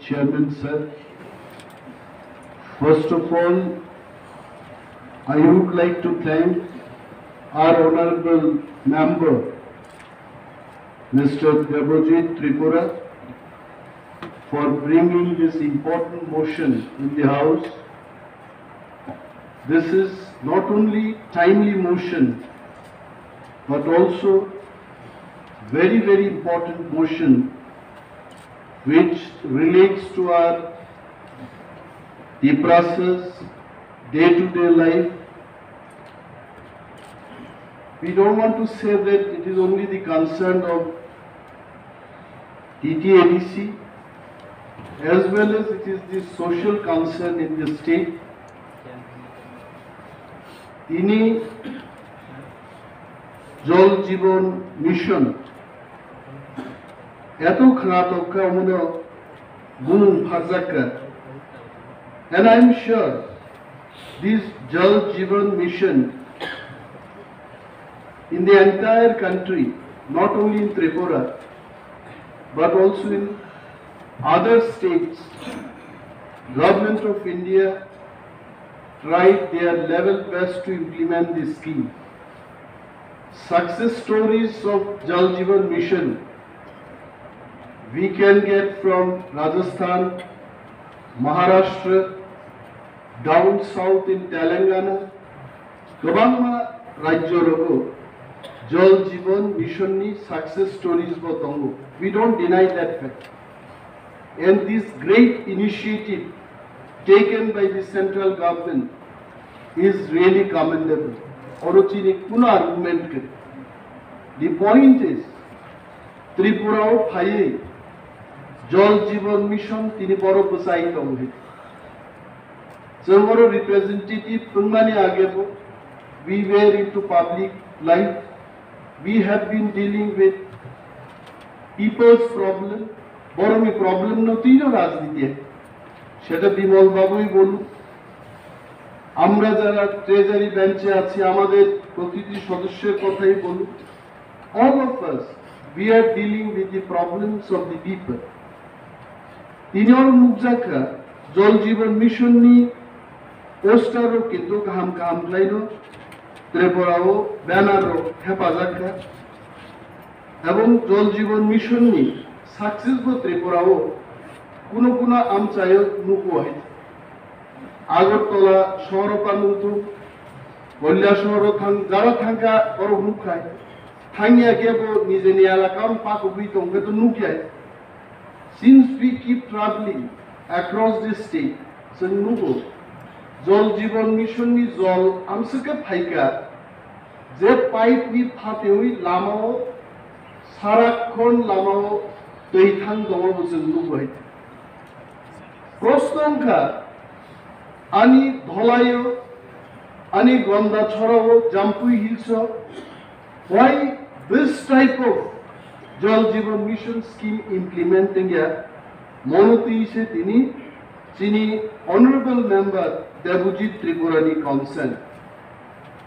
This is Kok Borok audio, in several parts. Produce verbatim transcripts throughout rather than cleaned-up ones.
Chairman sir, first of all, I would like to thank our honorable member, Mister Debojit Tripura, for bringing this important motion in the House. This is not only timely motion, but also very, very important motion which relates to our Tiprasas' day-to-day life. We don't want to say that it is only the concern of T T A D C, as well as it is the social concern in the state. Tini Jal Jeevan Mission eto khwnatok kha, omono bumung pharjak kha. And I am sure this Jal Jeevan Mission in the entire country, not only in Tripura, but also in other states, Government of India tried their level best to implement this scheme. Success stories of Jal Jeevan Mission we can get from Rajasthan, Maharashtra, down south in Telangana, kwbangma rajyo rogo Jal Jeevan Mission ni success stories bo tongo. We don't deny that fact. And this great initiative taken by the central government is really commendable. Oro chini kuno argument kwrwi. The point is, Tripura o phaiwi Jal Jeevan Mission tini borok bwchai tongwi. Chwng oro representative wngmani age bo we were into public life. We have been dealing with people's problem. Borokni problem no twi no rajniti. সেটা বিমল বাবুই বলুন, আমরা যারা ট্রেজারি বেঞ্চে আছি, আমাদের প্রতিটি সদস্যের কথাই বলুন, all of us, we are dealing with the problems of the people. Tini oro nukjakha Jal Jeevan Mission ni poster rok kintu kaham kaham khlaino, Tripura o banner rok thepajak kha, ebong Jal Jeevan Mission ni success bo Tripura o kuno kuno amchaio nuko hai. Agartala sohoro tangmung thung, Koilashahar o thang, jara thangkha borok nukhai. Thangya khe bo nijeni elaka o pakugwi tongkhe to nukya. Since we keep traveling across the state, chwng nugo Jal Jeevan Mission ni jol amswk khe phaikha, je pipe ni phatewi lama o, sarakhon lama o twi thang tongo bo chwng nugo hai. Proshno wngkha, ani Dholaio, ani Gondachorao, Jampui Hills o, why this type of Jal Jeevan Mission scheme implement wngya, mono twi se tini chini honorable member Debojit Tripura ni concern.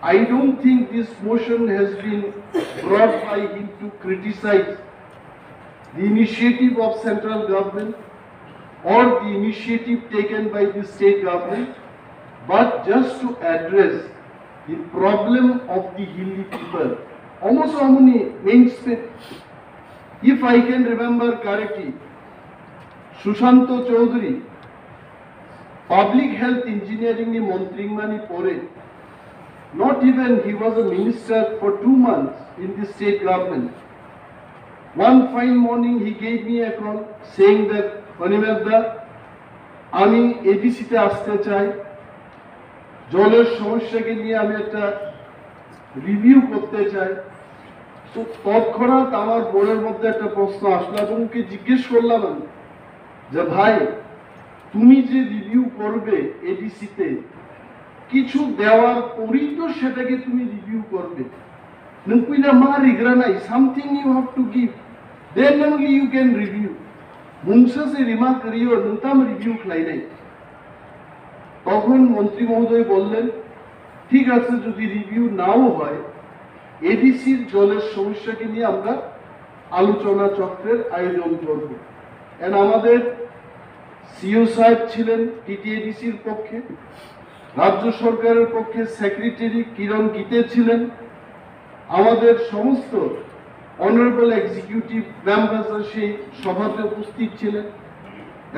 I don't think this motion has been brought by him to criticize the initiative of central government or the initiative taken by the state government, but just to address the problem of the hilly people. Almost how many main state, if I can remember correctly, Sushanta Chowdhury, Public Health Engineering ni montri wngmani pore, not even he was a minister for two months in the state government. One fine morning he gave me a call saying that, "Animesh da, আমি এডিসিতে আসতে চাই, জলের সমস্যাকে নিয়ে আমি একটা রিভিউ করতে চাই।" তো তৎক্ষণাৎ আমার মনের মধ্যে একটা প্রশ্ন আসলো এবং ওকে জিজ্ঞেস করলাম আমি যে, "ভাই, তুমি যে রিভিউ করবে এডিসিতে, কিছু দেওয়ার পরেই তো সেটাকে তুমি রিভিউ করবে। Nwng puila ma rigra nai, something you have to give, then only you can review. Mungsa se rima kwrwi o nwng tamo review khlai nai?" তখন মন্ত্রী মহোদয় বললেন, "ঠিক আছে, যদি রিভিউ নাও হয়, এডিসির জলের সমস্যাকে নিয়ে আমরা আলোচনা চক্রের আয়োজন করব।" And আমাদের সিইও সাহেব ছিলেন টিটিএডিসির পক্ষে, রাজ্য সরকারের পক্ষে সেক্রেটারি কিরণ গীতে ছিলেন, আমাদের সমস্ত অনারেবল এক্সিকিউটিভ মেম্বাররা সেই সভাতে উপস্থিত ছিলেন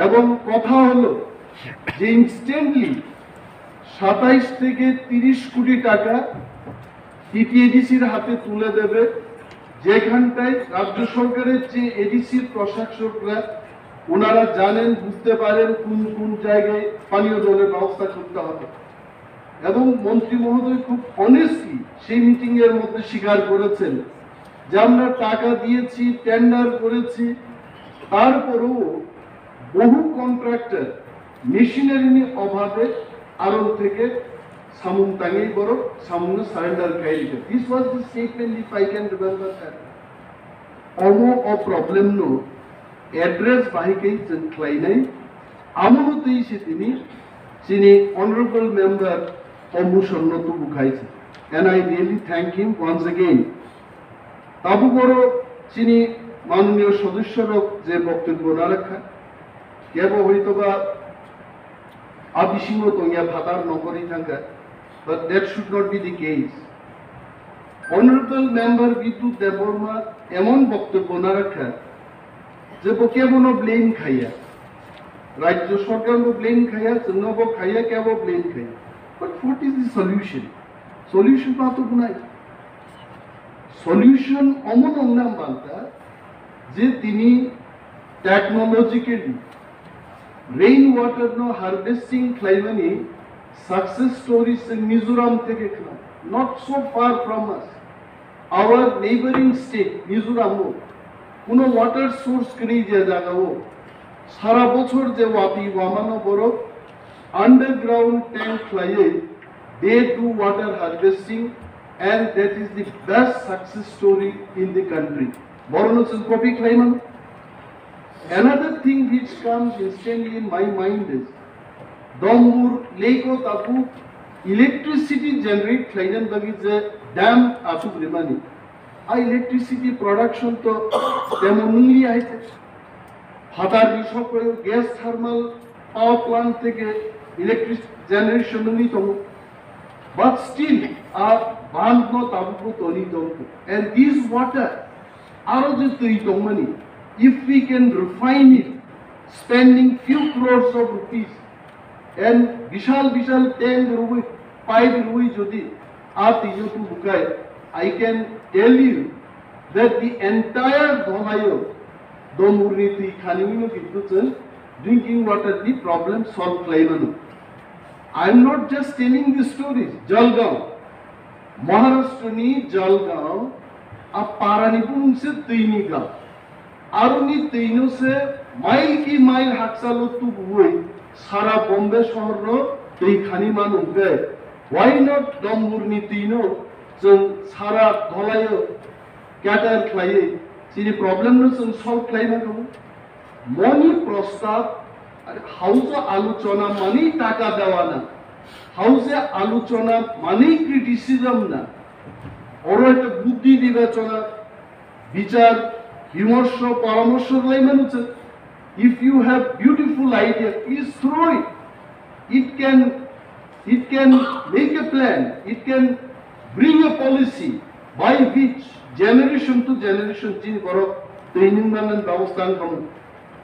এবং কথা হলো যে ইনস্ট্যান্টলি সাতাইশ থেকে তিরিশ কোটি টাকা টিটিএডিসির হাতে তুলে দেবে, যেখানটায় রাজ্য সরকারের যে এডিসির প্রশাসকরা ওনারা জানেন, বুঝতে পারেন কোন কোন জায়গায় পানীয় জলের ব্যবস্থা করতে হবে। এবং মন্ত্রী মহোদয় খুব অনেস্টলি সেই মিটিং এর মধ্যে স্বীকার করেছেন যে আমরা টাকা দিয়েছি, টেন্ডার করেছি, তারপরেও বহু কন্ট্রাক্টর মেশিনারির অভাবে আরব থেকে samung tangwi borok samungno surrender khai rikha. This was the statement, if I can remember that. Omo o problem no address bahai khe chwng khlainai, amono twi se tini chini honorable member o motion no tubu khai se. And I really thank him once again. Tabuk oro chini manoniyo sodosyorok je boktobyo narakha, kebo hoitoba a bisingo tongya phatar nongkhorwi thangkha, but that should not be the case. Honorable Member Bidut Debbarma emon boktobyo narakha je bo kebono blame khaiya, rajyo sorkarno blame khaiya, chwngno bo khaiya, kebo blame khaiya. But what is the solution? Solution ma to gunai. Solution omo nongna banta je tini technologically rain water no harvesting khlaimani success stories in Mizoram theke khna, not so far from us. Our neighboring state Mizoram o kuno water source kwrwi je jaga o sara bochor je watwi wamano borok underground tank khlaiwi they do water harvesting, and that is the best success story in the country. Borokno chwng copy khlai mano. Another thing which comes instantly in my mind is Dombur lake o tabuk electricity generate khlaina bagwi je dam achuk rimani. A electricity production to temon nungli hai. Phatar ni sokro gas thermal power plant theke electric generation nungwi tongo. But still, a bandh no tabukbo toni tongkho. And these water aro je twi tongmani, if we can refine it, spending few crores of rupees, and bishal bishal tank rwi, pipe rwi jodi a twi no tubukai, I can tell you that the entire Dholai o Dombur ni twi khani no kintu chwng drinking water ni problem solve khlai mano. I am not just telling the stories. Jalgaon, Maharashtra ni Jalgaon, a para ni bumung se twi ni gaon. Aro ni twi no se mile ki mile hakchalo tubuwi sara Bombay sohor no twi khani mano hwnkhe, why not Dombur ni twi no chwng sara Dholai o cater khlaiwi chini problem no chwng solve khlai mano? Moni prostab, are, hausa aluchona mani taka dewa na, hausa aluchona mani criticism na, oro ekta buddhi bibechona, bichar, bimorsho, poramorsho lai manu chwng. If you have beautiful idea, please throw it. It can, it can make a plan, it can bring a policy by which generation to generation chini borok twi nung manani babostha wng khamu.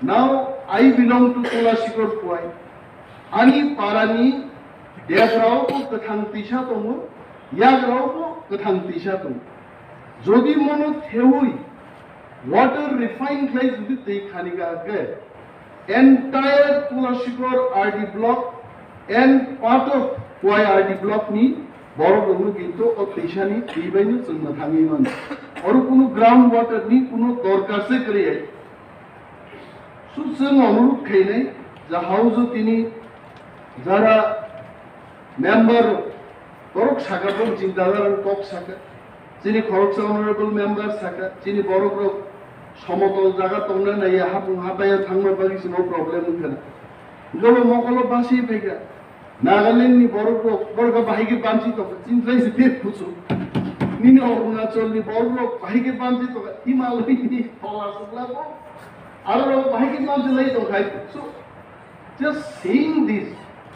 Now I belong to Tulashikor Khowai. Ani parani debrao bo kwthang tisa tongo, yagrao bo kwthang tisa tongo. Jodi mono thewi water refine khlai jodi twi khani ga khe, entire Tulashikor R D block and part of Khowai R D block ni borok rokno kintu o twisani twi bai no chwng mwthangwi mano. Oro kunu ground water ni kunu dorkar se kwrwi. Su chwng onurudh khainai je House o tini jara member borok saka, borok chinta jara kok saka, chini khoroksa honorable member saka, chini borok rok somotol jaga tongna naiya, hapung hatai o thangma bagwi chini problem wngkha na. Hwnkhe bo mokolo basi phaikha. Nagaland ni borok rok, borok bahai khe banchi tongkha, chini lai se pet kuchuk. Nini Arunachal ni borok rok bahai khe banchi tongkha, Himalaya ni tola sukla bo. Aro rok bahai khe banchi lai tongkha. So, Just saying this,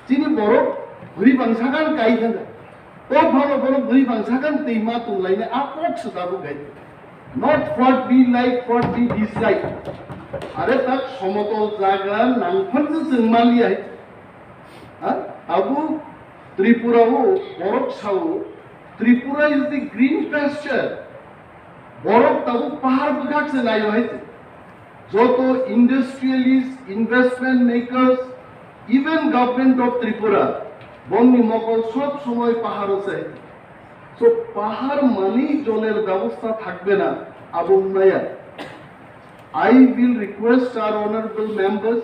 chini borok bwrwi bangsa khan kai thangkha. O phano borok bwrwi bangsa khan twi ma tonglainai a kok se tabuk gai. Not what we like, what we dislike. Are tak somotol jaga nangphar se chwng maliya hai. Ha? Tabuk Tripura o borok sao, Tripura is the green pasture. Borok tabuk pahar bwkhak se naio hai. Joto industrialist, investment makers, even government of Tripura, bongni mokol sob somoi paharo se. So pahar mani joler byabostha thakbe na, abo wngnaya. I will request our honorable members,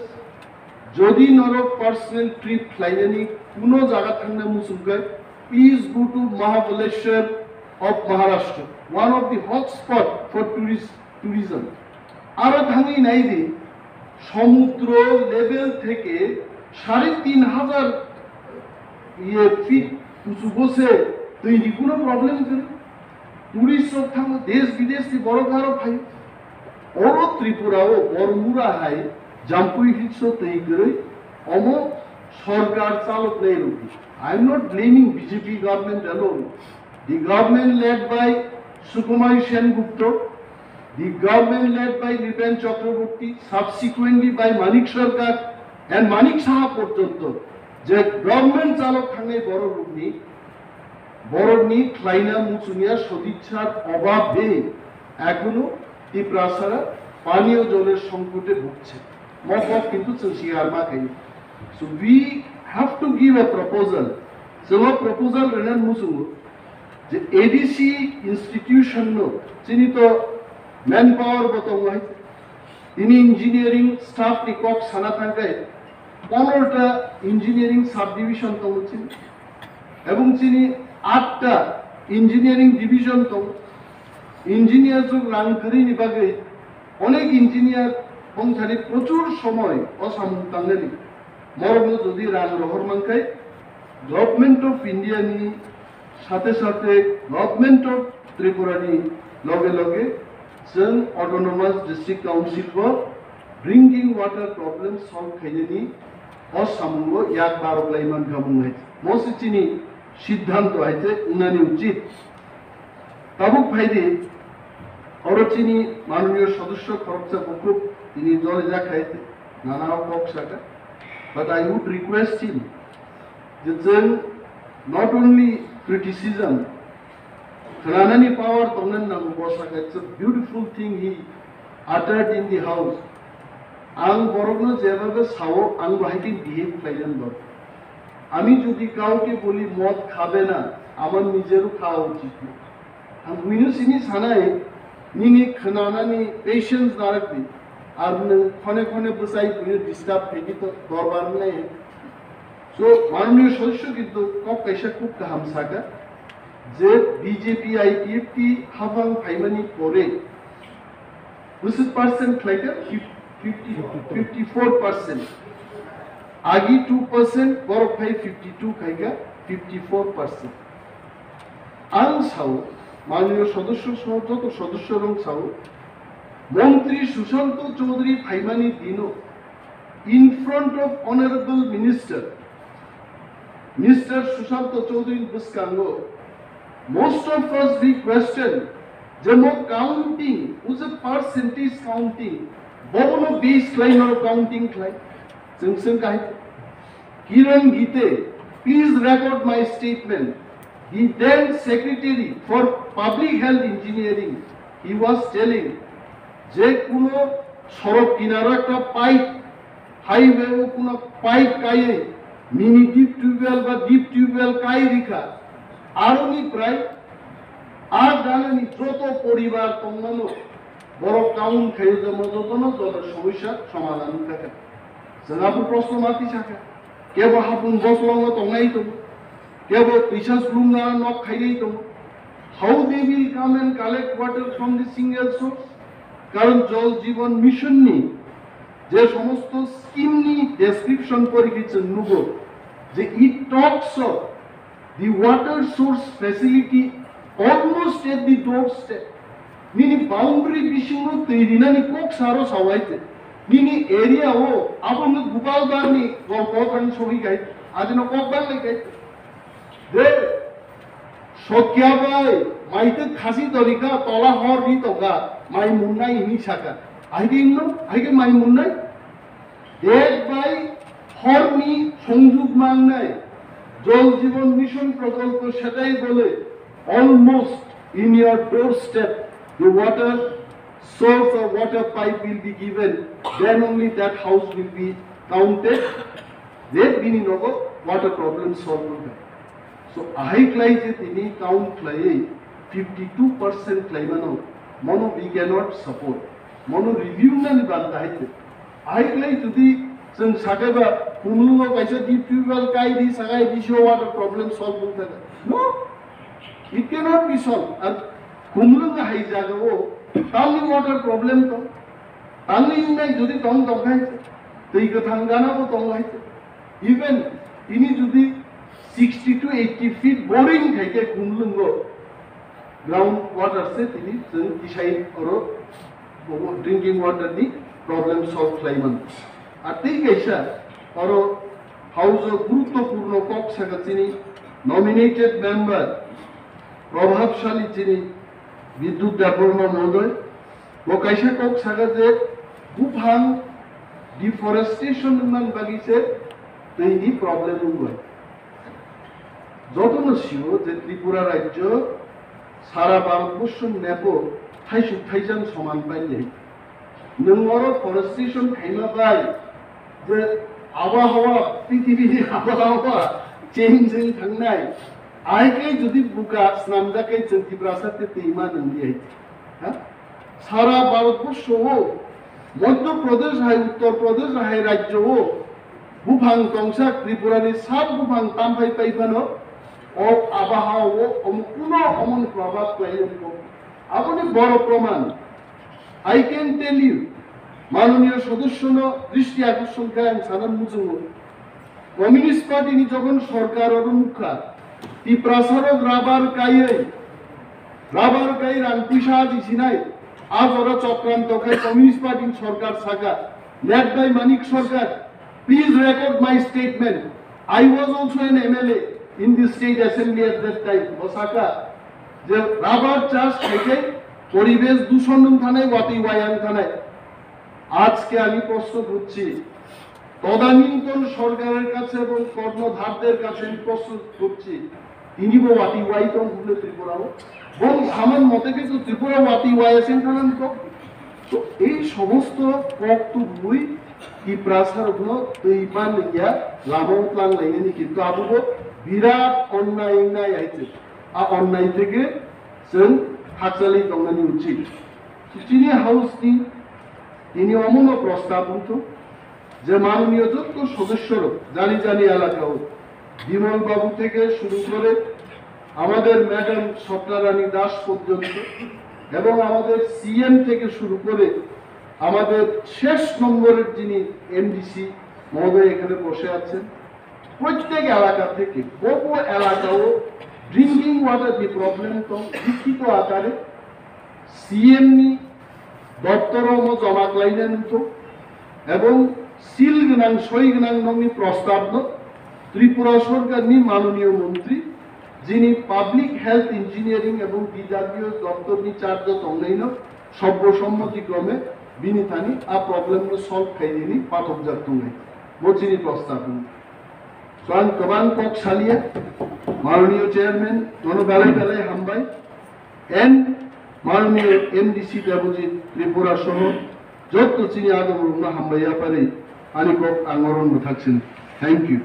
jodi norok personal trip khlainani kuno jaga thangna muchungkha, please go to Mahabaleshwar of Maharashtra, one of the hotspot for tourist tourism. Aro thangwi nai di, somudro level theke sare tin hajar iye feet uchugo se twi ni kuno problem kwrwi. Tourist rok thango, desh bidesh ni borok aro phai. Oro Tripura o Bormura hai Jampui Hills o twi kwrwi, omo sorkar chalok nai rwdi. I am not blaming B J P government alone. The government led by Sukumar Sen Gupta, the government led by Nripen Chakraborty, subsequently by Manik Sarkar and Manik Saha porjonto, je government chalok thangnai borok rokni, borokni khlaina muchungya sodichar obab de, ekhono Tiprasara paniyo joler songkote bhugche. Mo kok kintu chwng sigar ma khayo. So we have to give a proposal. Chwng o proposal rwna muchungo je A D C institution no, chini to manpower bo tongo hai, tini engineering staff ni kok sana thangkhe ponorota engineering subdivision tongo chini, ebong chini atta engineering division tongo. Engineer rok rang kwrwini bagwi onek engineer bongthani prochur somoi o samung tangnani. Borokno jodi rang rohor mankhai, Government of India ni sate sate Government of Tripura ni loge loge chwng Autonomous District Council bo drinking water problem solve khainani o samungo yak barok lai mankha mung hai. Mo se chini siddhanto hai se unani uchit. Tabuk phaidi, oro chini manoniyo sodosyo khoroksa bukhuk tini jolijak hai nana o kok saka. But I would request him je chwng not only criticism, khwnanani power tongnani nango, bo saka, it's a beautiful thing he uttered in the house. Ang borokno jebabe sao, ang bahai khe behave khlainani dor. আমি যদি কাউকে বলি মদ খাবে না, আমার নিজেরও খাওয়া উচিত না। Ang buino sini sanai, nini khwnanani patience narakdi, ar nwng khone khone bwsai buino disturb khaidi to dorbar nai. So, manoniyo sodosyo kintu kok kaisa khub kaham saka, je B J P I P F T haphang phaimani pore bwswk percent khlaikha? Fifty, fifty-four percent. Agi two percent, borok phai fifty-two khaikha, fifty-four percent. Ang sao, manoniyo sodosyo soho joto sodosyo rok sao, Montri Sushanto Chowdhury phaimani dino, in front of Honorable Minister, Mister Sushanto Chowdhury bwskango, most of us we question, je mo counting, use percentage counting, bono base khlai no counting khlai, chwng chwng kahai. Kiran Gite, please record my statement. The then Secretary for Public Health Engineering, he was telling je kuno sorok kinaro ekta pipe, highway o kuno pipe kaiye mini deep tubewell ba deep tubewell kai rikha, aroni prai a ganani joto poribar tongmano borok count khayo je mo jotono joto somosya somadhan wngkha khe. Chwng abo proshno ma tisa kha. Kebo hapung boslongo tongnai tongo, kebo twisa slumna nok khainai tongo. How they will come and collect water from the single source? Karon Jal Jeevan Mission ni je somosto scheme ni description pori khe chwng nugo je it talks of the water source facility almost at the doorstep. Nini boundary bisingo twi rinani kok saro sawai te. Nini area o abo hwnwi Gopal Barni golpo thang sogwi gai, adino kok bang lai gai. De Sotya bai maitwk khasi dorika tola hor ri toka mai munnai hini saka. Aige inno, aige mai munnai. Dek bai horni songjwk mangnai Jal Jeevan Mission Prakalpo setai bole almost in your doorstep the water source or water pipe will be given, then only that house will be counted, je bini nogo water problem solve wngkha. So ahai klai je tini count khlaiwi fifty two percent khlaimano, mono we cannot support, mono review nani banta hai te. Ahai klai jodi chwng sakaiba Khumlungo kaisa deep tubewell kai di sakai D C o water problem solve wngkha. No, it cannot be solved. Ar Khumlung hai jagao tamni water problem to, tamni wngnai jodi tong tong hai te, twi kwthang gana bo tong hai te. Even tini jodi sixty to eighty feet boring khai khe Khumlungo ground water se tini chwng kisai oro drinking water ni problem solve khlai mano. Ar tei kaisa oro house o guruttopurno kok saka chini nominated member Probhabshali chini Bidyut Debbarma Mohodoy, bo kaisa kok saka je buphang deforestation wngmani bagwi se twi ni problem wngwi. Jotono sio je Tripura rajyo sara Bharatborsho ni map o thaisuk thaijang soman pailai. Nwng oro forestation khaima bai je abahawa, prithibi ni abahawa change wng thangnai, ahai khe jodi buka snamjak khe chwng Tiprasa tei twima nungdi hai. Ha? Sara Bharatborsho o Madhya Pradesh hai, Uttar Pradesh hai rajyo o buphang tongsa Tripura ni sat buphang tamphai pai phano o abahawa o omo kuno omoni probhab khlai wngkho. Aboni boro proman. I can tell you, manoniyo sodosyono dristi akorshon khe ang sana muchungo. Communist Party ni jokhon sorkar oro nukha, Tiprasa rok rabar kaiwi, rabar kai rang puisa aji sinai, a jora chokranto khai Communist Party ni sorkar saka, led by Manik Sarkar. Please record my statement. I was also an M L A in the state assembly at that time. Bo saka je rubber চাষ থেকে পরিবেশ দূষণ wng thanai, watwi wai wng thanai. আজকে আমি প্রশ্ন করছি, তদানীন্তন সরকারের কাছে এবং কর্ণধারদের কাছে আমি প্রশ্ন করছি, tini bo watwi wai tong hwnle Tripura o. Bong saman mote kintu Tripura watwi wai ase wng thanani kok. To ei somosto kok tubui Tiprasa rokno twi pan ya lama o tlang lainani kintu abo bo birat onnai wngnai hai se. A onnai theke chwng hakchali tongnani uchit. Chini house ni tini omono prostab wngthok. যে মাননীয় যত সদস্যরা জানি জানি এলাকাও বিমল বাবু থেকে শুরু করে আমাদের ম্যাডাম স্বপ্না রানী দাস পর্যন্ত এবং আমাদের সিএম থেকে শুরু করে আমাদের শেষ নম্বরের যিনি এমডিসি মহোদয় এখানে বসে আছেন, প্রত্যেক এলাকা থেকে বহু এলাকাও ড্রিঙ্কিং ওয়াটার যে প্রবলেম তো লিখিত আকারে CM ni doptor o omo joma khlaina nukthok ebong seal gwnang soi gwnang nokni prostab no Tripura sorkar ni manoniyo montri jini public health engineering ebong D W S doptor ni charge o tongnai no sobbo sommoti krome bini thani a problem no solve khainani pathokjak tongnai bo chini prostab no. So ang kwbang kok salia, manoniyo chairman nono belai belai hambai. And মাননীয় এমডিসি দেবজিৎ ত্রিপুরা সহ যত চিনি আদম রুগ্ন হাম্বাইয়া পারে আনি কক আঙরন মথাকসিন। Thank you.